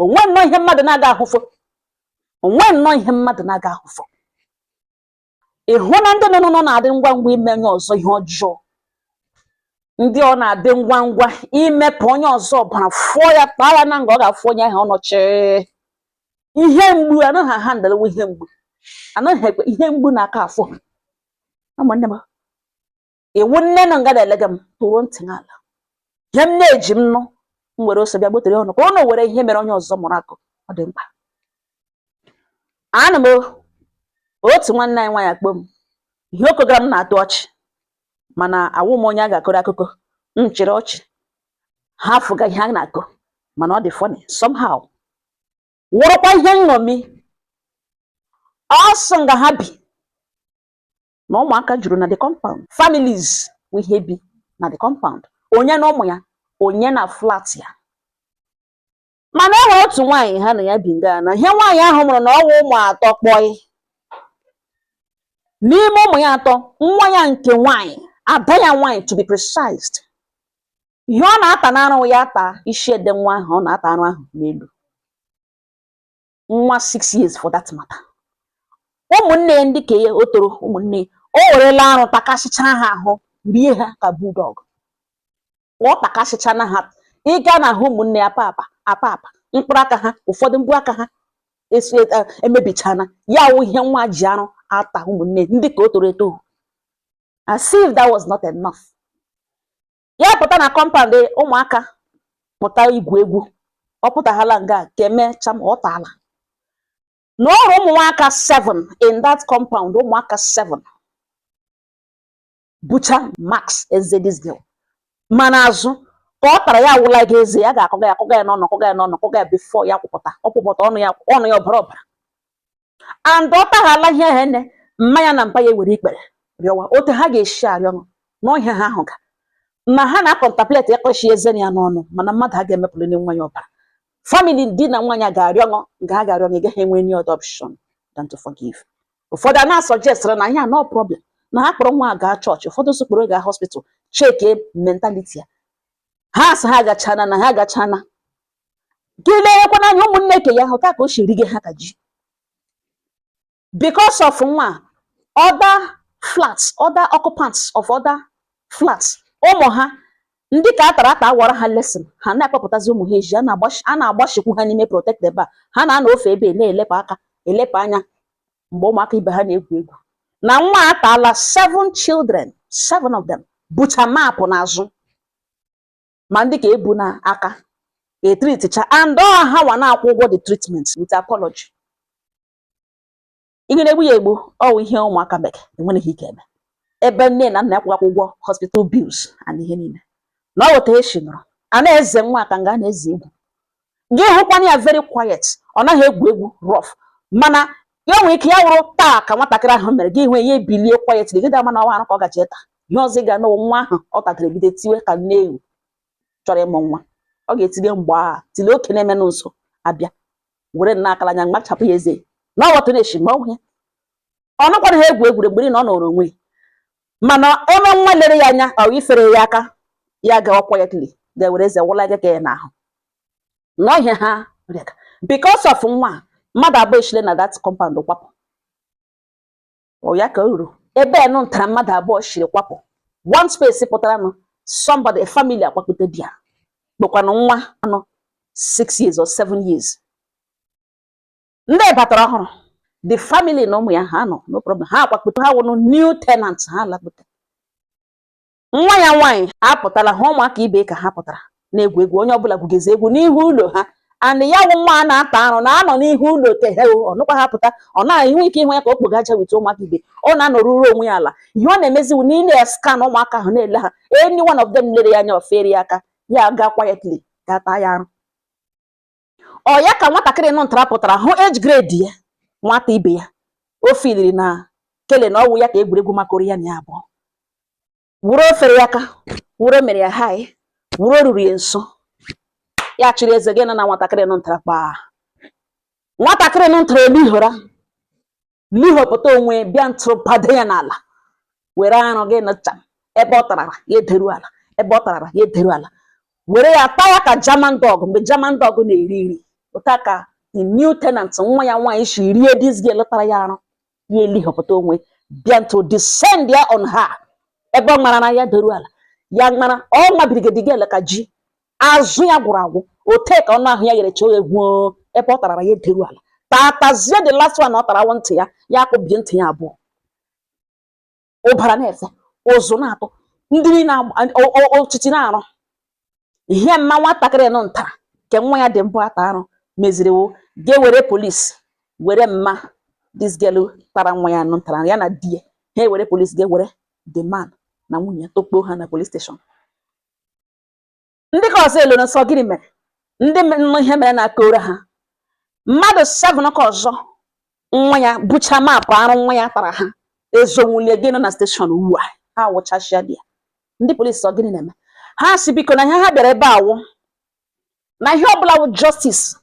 Onwe nnọọ ihe mmadụ na-aga ahụfo, onwe nnọọ ihe mmadụ na-aga ahụfo. Ị hụ na ndị nọ n'ụlọ na-adị ngwa ngwa ime onye ọzọ ihe ọjọọ, ndị ọ na-adị ngwa ngwa imepụ onye ọzọ ọbara, fụọ ya, taa ya na nga ọ ga-afụ onye ahụ ọnọchi. Ihe mgbu anaghị ahandlewe, ihe mgbu anaghị ekwe, ihe mgbu na-aka afụ ha. Ụmụnne m, iwu nne na nga na-elega m tụrụ ntị n'ala. Ihe m na-eji m nụ, m were ose bịa gbotere ọnụ ka ụnụ were ihe mere onye ọzọ mụrụ akụ. Ọ dị mkpa. Anụ m otu nwanne anyị nwaanyị akpọ m ihe okogara m na-atụ ọchị, mana awụ m onye a ga-akọrọ akụkọ. M chịrị ọchị ha fụga ihe a na-akọ, mana ọ dị funny somehow, wụrụkwa ihe nṅomi. Ọsọ nga ha bi na ụmụaka juru na the compound, families wụ ihe bi na the compound, onye na ụmụ ya, onye na flat ya. Mana e nwere otu nwaanyị ha na ya bi nga, na ihe nwaanyị ahụ mụrụ na ọwụ ụmụ atọ kpọị. N'ime ụmụ ya atọ, nwa ya nke nwaanyị, ada ya nwaanyị to be precise, ihe ọ na-ata n'arụ ya ata isi ede nwa ahụ, ọ na-ata arụ ahụ n'elu nwa 6 years for that matter. Ụmụnne ya ndị ka ya o toro, ụmụnne ya, o werela arụ takasịchara ha ahụ, rie ha ka bulldog. Ọ takasịchana ha. Ịga na ahụ ụmụnne ya, papa apa apa mkpụrụ aka ha, ụfọdụ mbụ aka ha esi emebichana ya. Wụ ihe nwa ji arụ ata ụmụnne ndị ka o toro eto. As if that was not enough, ya pụta na compound, ụmụaka pụta igwu egwu, ọ pụtaghala nga ka emecha ma ọ taala na ọrụ ụmụnwaka 7 in that compound, ụmụaka 7 bucha marks eze this girl. Mana azụ ka ọ tara ya awụla gị eze ya ga-akọga ya, akọga ya n'ọnụ, akọga ya n'ọnụ, akọga ya before ya kwụpụta. Ọ kwụpụta ọnụ ya, ọnụ ya ọbara ọbara. And ọ taghala ihe ahụ ene mmanya na mpa ya ewere ikpere rịọwa otu ha ga-esi arịọ n'ọhịa ha ahụ ga na ha na-acontemplate ịkọchi eze ya n'ọnụ, mana mmadụ a ga-emepụrụ nwa ya ọbara. Family di na nwaanyị ga-arịọ nga ha ga-arịọ, ị gaghị enwe any other option than to forgive. Ụfọdụ a na-suggest na ihe a no problem, na ha kpọrọ nwa gaa chọọchị, ụfọdụ sị kpọrọ gaa hospital checkie mentality ya. Ha sị ha agachana na ha agachana. Gị leghekwana anya ụmụnne ke ya hụta ka o si rige ha ka ji because of nwa. Other flats, other occupants of other flats, ụmụ ha ndị ka a tara ata awara ha lesson, ha na-akpọpụtazi ụmụ ha eji a na-agbachikwu ha n'ime protect ebe a ha na-anọ ofe ebe na-elepụ aka, elepụ anya mgbe ụmụaka ibe ha na-egwu egwu. Na nwa ataala seven children, seven of them bucha mapụ n'azụ, ma ndị ka ebu n'aka etreaticha, and ọ ha nwa na-akwụ ụgwọ the treatment with apology. Ihe na-egbu ya egbu, ọ wụ ihe ụmụaka mere enweghị ike eme ebe nne na nna akwụghị ụgwọ hospital bills and ihe niile na ọ weta esi nọrọ a na-eze nwa ka nga a na-eze egwu. Gị hụkwana ya very quiet, ọ naghị egwu egwu rough, mana ya nwere ike ya wụrụ taa ka nwatakịrị ahụ mere gị hụ ya ebilie quietly, gị dama na ọwa arụ ka ọ gaji ịta. Ihe ọzọ ị ga na nwa ahụ ọ tatara ebido tiwe ka nne ewu chọrọ ịmụ nwa. Ọ ga-etinye mgbe a tili oke na-eme nso abịa were nna akara anya mgbachapụ ya eze na ọ ghọtara esi ma ọ hụ ya. Ọ nọkwana ha egwu egwuregwu mgbe niile ọ nọrọ onwe ya, mana eme nwa lere ya anya, ọ ifere ya aka, ya gawa quietly ga-ewere eze wụla gị ka ya n'ahụ n'ọhịa ha rịaga. Because of nwa a, mmadụ abụọ eshile na that compound kwapụ. Ọ ya ka o ruru ebe nụ ntara mmadụ abụọ shiri kwapụ. One space pụtara nụ, somebody, a family akwapụte di ya kpọkwanụ nwa nọ 6 years or 7 years. Ndị batara ọhụrụ, the family na ụmụ ya ha nọ, no problem. Ha akwakpute, ha wụnụ new tenant, ha lakpute. Nwa ya nwaanyị apụtala ha, ụmụaka ibe ka ha pụtara na-egwu egwu, onye ọbụla gwugezi egwu n'ihu ụlọ ha. And ya wụ nwa a na-ata arụ na-anọ n'ihu ụlọ kehe, ọ nụkwa ha pụta, ọ na-enwe ike ịhụ ya ka o kpoga aja with ụmụaka ibe. Ọ na-anọruru onwe ya ala. Ihe ọ na-emezi wụ n'ile ya scan ụmụaka ahụ, na-ele ha. Any one of them lere ya anya, ofere ya aka, ya ga quietly ga taa ya arụ. Ọ ya ka nwatakịrị nọ ntara pụtara hụ age grade ya, nwata ibe ya, o filiri na kele na ọwụ ya ka egwuregwu makọrọ ya na ya abụọ, wuru ofere ya aka, wuru mere ya hai, wuru o ruru ya nso, ya chịrị eze gị nọ na nwatakịrị nọ ntara kpaa. Nwatakịrị nọ ntara elihora lihopụta onwe bịa ntụrụ pado ya n'ala, were arụ gị nụcha ebe ọ tarara ya ederu ala, ebe ọ tarara ya ederu ala, were ya taa ya ka German dog. Mgbe German dog na-eri nri Otu a ka the new tenant nwa ya nwaanyị si rie this girl tara ya arụ. Ya elighọpụta onwe bịa to descend ya on her. Ebe ọ mara na ya doru ala ya mara ọ nwabirigedi girl ka ji azụ ya gwụrụ agwụ ote ka ọnụ ahụ ya ghere chọọ egwu. Ebe ọ tarara ya deru ala tatazie. The last one ọ tara awụ ntị ya, ya akpụbie ntị ya abụọ, ụbara na-efe, ụzụ na-atụ ndị niile, otiti na-arụ ihe mma. Nwatakịrị nọ ntara nke nwa ya dị mbụ ata arụ meziri wo ga-ewere polisi were mma this girl tara nwa ya nọ ntara ya na di ya. Ha ewere polisi ga-ewere the man na nwunye ya tokpo ha na police station. Ndị ka ọzọ elo nsọ, gịnị mere ndị nọ ihe mere na aka ha mmadụ 7 ka ọzọ nwa ya bucha mapụ arụ nwa ya tara ha ezonwulie gị nọ na station ugbu a. Ha wụchachia di ya. Ndị polisi sọ gịnị na-eme? Ha si biko na ihe ha bịara ebe a wụ na ihe ọbụla wụ justice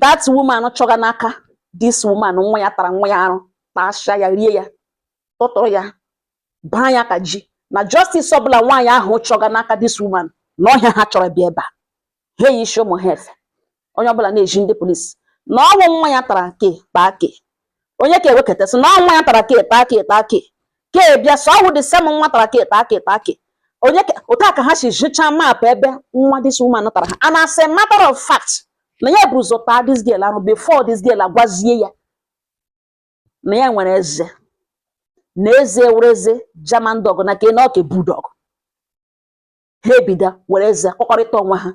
that woman chọga n'aka this woman nwa ya tara nwa ya arụ, tasha ya, rie ya, tụtụrụ ya, baa ya ka ji, na justice ọbụla nwaanyị ahụ chọga n'aka this woman na ọhịa ha chọrọ bịa ebe a. Ha eyi isi ụmụ ha efe, onye ọbụla na-eji ndị polisi na ọnwụ nwa ya tara ke kpaa ke onye ka ewekọta sị na ọ nwa ya tara ke taa ke taa ke ke bịa sọ ọwụ the same nwa tara ke taa ke taa ke onye ka otu a ka ha si zụchaa map ebe nwa this woman tara ha. And as a matter of fact, na ya buru ụzọ taa this girl ahụ before this girl agwazie ya na ya nwere eze, na eze were eze German dog na ke na ọke bulldog. Ha ebido were eze kọkọrịta onwe ha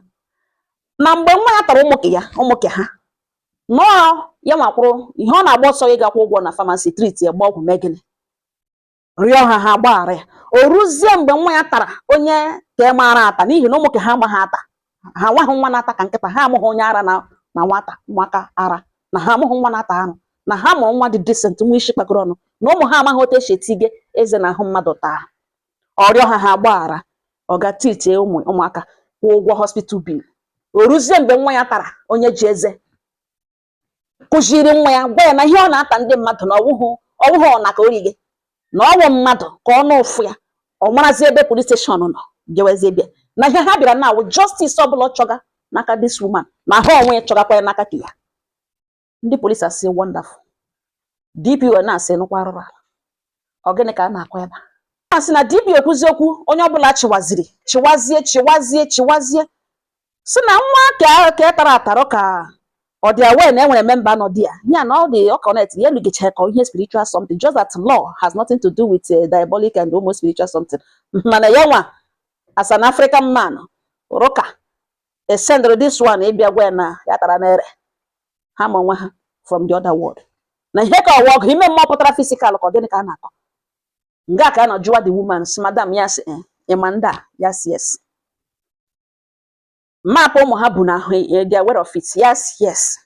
na mgbe nwa ya tara ụmụ ya, ụmụ ke ha nọọ ya nwakwụrụ ihe ọ na-agba ọsọ ịga kwụ ụgwọ na pharmacy, treat ya, gba ọgwụ, mee gịnị, rịọ ha, ha gbaghara ya. O ruzie mgbe nwa ya tara onye ka maara ata, n'ihi na ụmụ ke ha amaghị ata, ha nwaghị nwa na-ata ka nkịta, ha amụghị onye ara na nwata nwaka ara, na ha amụghị nwa na-ata arụ, na ha mụrụ nwa dị decent, nwa isi kpakọrọ ọnụ, na ụmụ ha amaghị otu esi etige eze na ahụ mmadụ taa. Ọ rịọ ha, ha gbaghara, ọ ga titie ụmụ ụmụaka, kwụọ ụgwọ hospital bill. O ruzie mgbe nwa ya tara onye ji eze kụziri nwa ya, gwa ya na ihe ọ na-ata ndị mmadụ na ọwụhụ ọwụhụ ọ na ka orige na ọwụ mmadụ ka ọ nụ ụfụ ya. Ọ marazi ebe police station nọ jewezie bịa na ihe ha bịara na awụ justice ọbụla ọ chọga n'aka this woman, na ha onwe ya chọgakwa ya n'aka ka ya. Ndị polisi asị wonderful. DPO na-asị nụkwa arụrụ ala, ọ gịnị ka a na-akọ ebe a? Asị na DPO kwuzi okwu, onye ọbụla chịwaziri chịwazie chịwazie chịwazie, si na nwa ka tara atarụ ka ọ dị aware na enwere member nọ di ya ya na ọ dị ọ connect ya elugecha ka ihe spiritual something, just that law has nothing to do with diabolic and almost spiritual something. Mana ya nwa as an African man rụka esendịrị this one ịbịa gwa ya na ya tara n'ere ha ma onwe ha from the other world, na ihe ka ọwa ọgụ ime mmụọ pụtara physical ka ọ gịnị ka a na-akọ nga ka a nọ jụwa the woman, si madam, ya sị, "Eh, ịma ndị a?" Ya sị yes. Map ụmụ ha bụ na ahụ, they are aware of it. Yes,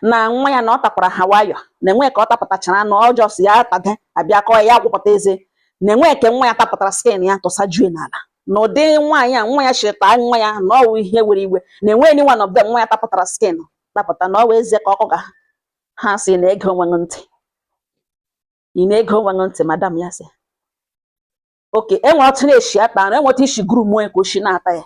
na nwa ya na ọ takwara ha nwayọ, na enwe ka ọ tapụtachara na ọjọọ si ya tade abịa kọọ ya gwụpụta eze, na enwe ke nwa ya tapụtara skin ya tụsajue n'ala, na ụdị nwaanyị a nwa ya chiri taa nwa ya na ọwụ ihe were iwe, na enwe any one of them nwa ya tapụtara skin tapụta na ọwụ eze ka ọkụ ga ha. Sị na ego onwe ntị, ị na-ege onwe gị ntị, madam? Ya sị oke enwere otu na-esi ata arụ, enweta isi guru mmụọ ka o si na-ata ya.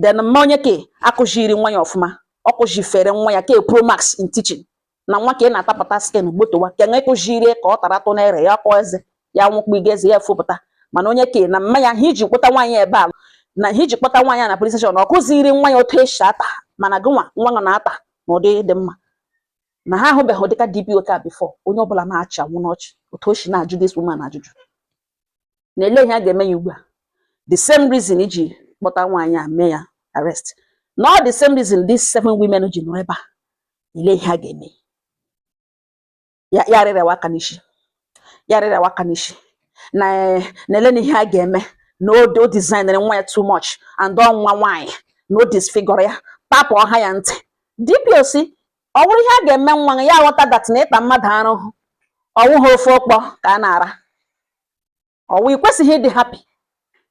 Then mma onye ke akụziri nwa ya ọfụma, ọ kụzifere nwa ya ke pro max in teaching, na nwa ka ị na-atapụta skin gbotowa ka nwe kụzirie ka ọ tara atụ n'ere ya kọọ eze ya nwụkpọ eze ya fopụta. Mana onye ke na mma ya ha iji kpụta nwaanyị ebe a, na ha iji kpọta nwaanyị a na police station, ọ kụziri nwa ya otu esi ata. Mana gị nwa nwa gị na-ata n'ụdị dị mma na ha ahụbeghị dịka DPO ka before. Onye ọbụla na-achị anwụ n'ọchị otu o si na-ajụ this woman ajụjụ na ele ihe a ga-eme ya ugbu a. The same reason iji kpọta nwaanyị a mee ya arrest na ọ the same reason these seven women ji nọrọ ebe a, ele ihe a ga-eme ya. Ya rịrịawa aka n'isi, ya rịrịawa aka n'isi na na ele na ihe a ga-eme na o designere nwa ya too much and ọ nwa nwaanyị na o disfigure ya, tapụ ọha ya ntị. DPO si ọ bụrụ ihe a ga-eme nwa ya, aghọta that na ịta mmadụ arụhụ ọwụghị ofe ụkpọ ka a na-ara ọwụ. Ị kwesịghị ịdị happy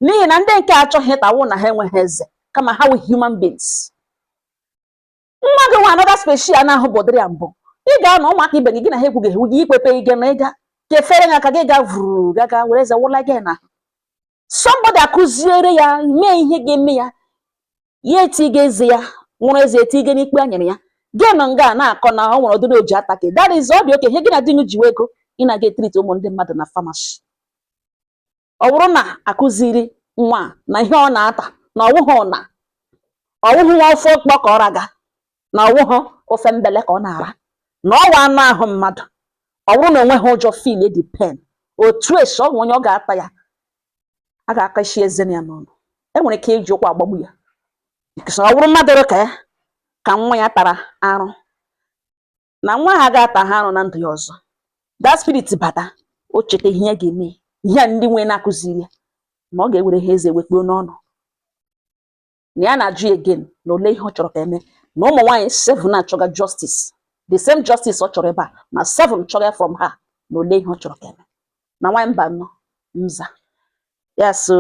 n'ihi na ndị nke achọghị ịtawụ na ha enweghị eze, kama ha wụ human beings. Nwa gị nwa another species a na-ahụ bụ ụdịrị ya mbụ ị ga-anọ ụmụaka ibe gị, gị na ha ekwughị ekwu gị ikpepe ige na ịga ka efere gị aka gị ga vụrụ gaga were eze wụla gị na somebody akụziere ya mee ihe ga-eme ya, ya etiga eze ya nwụrụ eze etiga n'ikpe a nyere ya. Gị nọ nga na-akọ na ọ nwere ọdịrị oji atake. That is, ọ dị oke ihe gị na di gị jiwe ego ị na-aga etriti ụmụ ndị mmadụ na pharmacy. Ọ bụrụ na akụziri nwa a na ihe ọ na-ata na ọwụghị na ọwụghị nwa ofe ọkpọ ka ọ raga, na ọwụghị ofe mbele ka ọ na-ara, na ọwa anụ ahụ mmadụ, ọ bụrụ na onweghị ụjọ feel the pain otu esi ọ onye ọ ga-ata ya, a ga-akachi eze ya n'ọnụ. Enwere ike iji ụkwụ agbagbu ya, because ọ bụrụ mmadụ ka ya ka nwa ya tara arụ, na nwa ha ga-ata ha arụ na ndụ ya ọzọ. That spirit bata, o cheta ihe ya ga-eme, ihe a ndị nwe na-akụziri ya, na ọ ga-ewere ha eze wekpuo n'ọnụ. Na ya na-ajụ ya again na ole ihe ọ chọrọ ka eme na ụmụ nwaanyị seven na-achọga justice, the same justice ọ chọrọ ebe a, na seven chọrọ ya from her, na ole ihe ọ chọrọ ka eme na nwaanyị mba nọ nza ya. So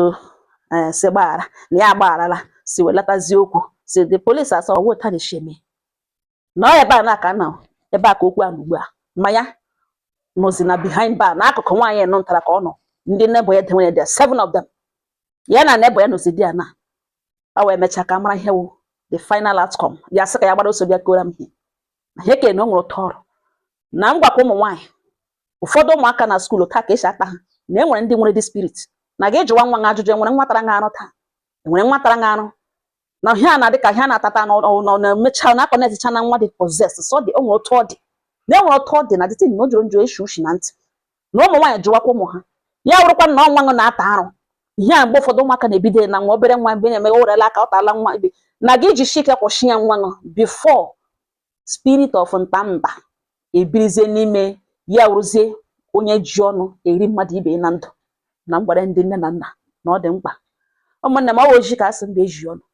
si gbaghara na ya agbagharala, si welatazie okwu, si the police asa ọwụ ta na-esi eme na ọ ebe a na aka nọ ebe a ka okwu a nọ ugbu a. Ma ya nọzi na behind bar n'akụkụ nwaanyị nọ ntara ka ọ nọ. Ndị neighbor ya denwere there, seven of them, ya na neighbor ya nọzi di ya na a wee mechaa ka mara ihe wụ the final outcome. Ya sị ka ya gbara ọsọ bịa kora m ihe na ihe kere na o nwere ụtọ ọrụ na m gwakwa ụmụ nwaanyị ụfọdụ ụmụaka na school taa ka esi ata ha, na e nwere ndị nwere the spirit na gị jụwa nwa gị ajụjụ, enwere nwa tara gị arụ taa, enwere nwa tara gị arụ, na ihe a na-adị ka ihe a na-atata na ọ na-emecha na akọneticha na nwa dị possessed. So dị o nwere otu ọ dị na enwere otu ọ dị na dịtị na o jụrụ njụ eshi ushi na ntị na ụmụ nwaanyị jụwakwa ụmụ ha. Ya wụrụkwa na ọnwa ṅụ na-ata arụ ihe a, mgbe ụfọdụ ụmụaka na-ebido na nwa obere nwa mgbe na-eme o werela aka ọ taala nwa ibe na gị ji shike kwụsị ya nwa ṅụ before spirit of ntamba ebirizie n'ime ya, wụrụzie onye ji ọnụ eri mmadụ ibe ya na ndụ. Na m gwara ndị nne na nna na ọ dị mkpa, ụmụnne m, ọ wụ oji ka asị mba eji ọnụ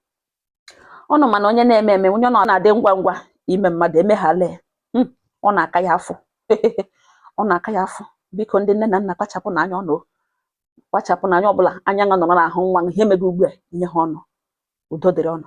ọnụ, mana onye na-eme eme, onye ọ na-adị ngwa ngwa ime mmadụ emeghala ya, ọ na-aka ya afọ, ọ na-aka ya afọ. Biko, ndị nne na nna, kpachapụ n'anya ọnụ, kpachapụ n'anya ọbụla anya nọ nọrọ n'ahụ nwa ihe mego ugbu a, nye ha ọnụ. Udo dịrị ọnụ.